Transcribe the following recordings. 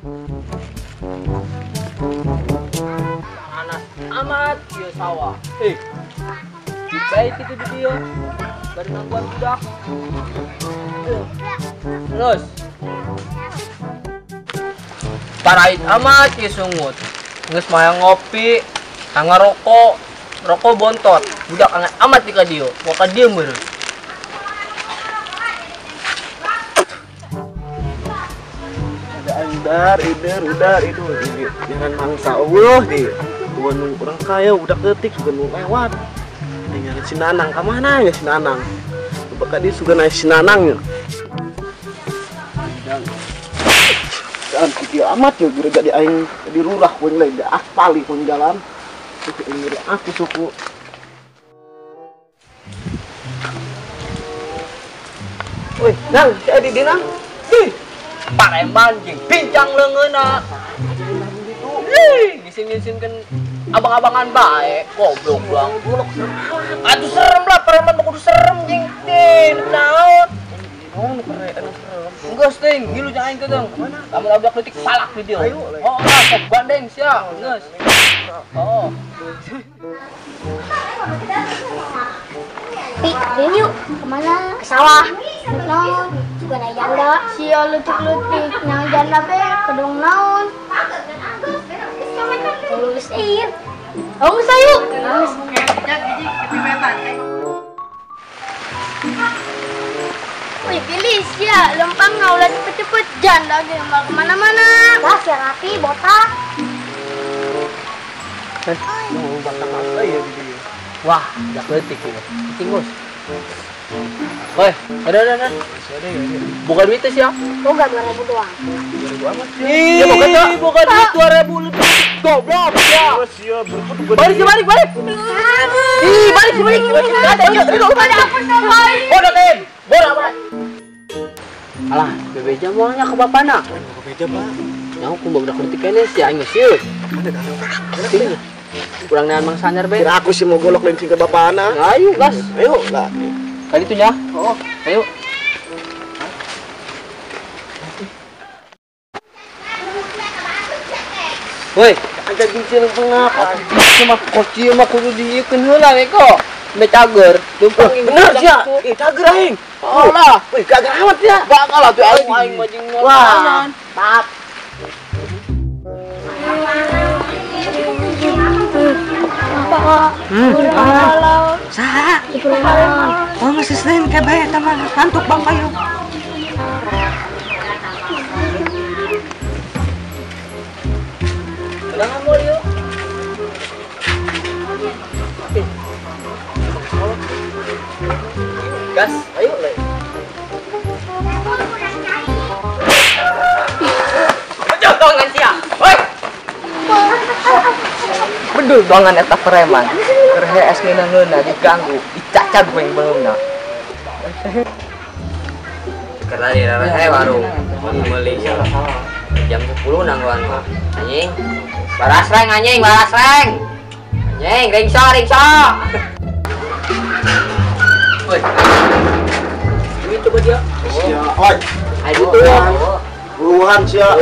Anak amat ieu sawah. Eh. Baik itu di dieu. Bari nangguan budak. Terus. Parait amat ieu sungut. Geus mah ngopi, ngarokok, rokok bontot. Budak anget amat di ka dieu. Moal ka dieu meureun. Ada udar, udar, itu jangan mangsa Allah di. Bukan orang kaya udah ketik suka nu lewat. Tinggal si Nanang ka mana ya si Nanang? Bapak dia suka naik si Nanang ya. Jalan kieu amat ya geura jadi aing di lurah pun lain di aspal pun jalan. Suku ini aku suku. Woi, Nang, si Adi di Nang. Ih, pareman jeung pincang leungeunna. Ih, ngisin-ngisinkeun abang-abangan bae, goblok doang. Atuh serem lah, preman mah kudu serem jeung teh, naon. Naon nu anu serem. Geus teuing, ngilu jeung aing teh tong. Lamun abdak leutik palak di dieu. Oh, sok gandeng sia, geus. Oh. Pi, yuk kemana? Ke sawah. Naon? Suka naik janda. Sia leutik-leutik naik janda be, kedong naon? Lulus air. Oh, sayu. Wih, bilis ya, lempang ulah cepet-cepet janda ge mau kemana-mana. Wah, si rapi botak. Mau batak apa ya di dia? Wah, dak leutik ieu. Cicing, Bos. Woi, ada. Bukan duit sih ya? Boga 2000 doang. 2000 amat sih. Ya boga tuh. Boga duit 2000 lebih. Goblok ya. Balik balik balik. Ih, balik balik. Bodoh lain. Bodoh amat. Alah, bebeja moalnya ke bapana. Bebeja, Pak. Nyaho ku budak leutik keneh sia aing sieun. Kurang nean Mang Sanyar be. Kira aku sih mau golok lain sing ke bapana. Ayo, gas. Ayo lah. Kali itu ya. Oh, ayo. Woi, ada gincil pengapa? Cuma koci mah kudu diikeun heula we kok. Meh cager. Lumpang bener sia. Ih, cager aing. Oh lah. Woi, gagal amat ya. Bakal atuh aing aing mah jeung wah. Tap. Saha? Oh, masih sering kayak eta mah kantuk bang kayu. Udah mau yuk. Gas, ayo le. Jangan sia. Woi. Bedul bangan eta preman. Keur hees ngeunah-ngeunah diganggu, dicacag ku yang beungna. Keur tadi rareh warung meuli jam 10 nangguan mah. Anjing. Baras reng anjing, baras reng. Anjing, ringso, ringso. Woi. Ini coba dia. Sia, oi. Ayo tuh. Buruan sia.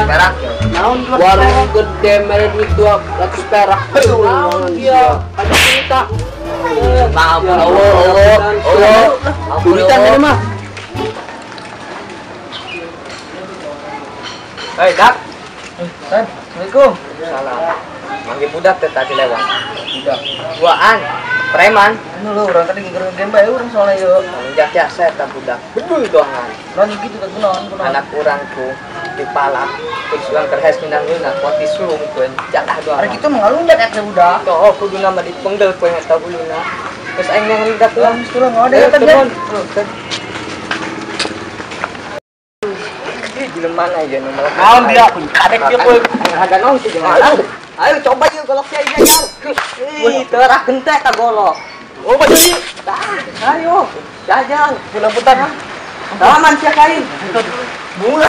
Perak. Naon warung gede mere duit 200 perak. Naon dia? Ada cerita. Maaf, Allah, Allah, Allah. Duitan ini mah. Hei, Dak. Tan, Assalamualaikum. Salam. Manggil budak teh tadi lewat. Budak. Duaan. Preman. Anu lu urang tadi ngeger bae urang soalnya yeuh. Tanggung jasa eta budak. Bedul doangan. Naon kitu teh kunaon kunaon. Anak urang ku dipalak terus urang keur hees minang-minang kuat disulungkeun jatah doangan. Ari kitu mah ngalunjak eta budak. Toh kuduna mah dipenggel ku eta buluna. Terus aing nang budak lah geus turun ngode eta dia. Jelema aja nu malah. Naon dia? Kadek dia poe. Ada naon sih jelema. Ayo coba yuk golok sia ieu jajal. Ih, terah gentek ka golok. Oh, baju. Ayo, jajal. Punten-punten. Salaman sia kain. Mulai.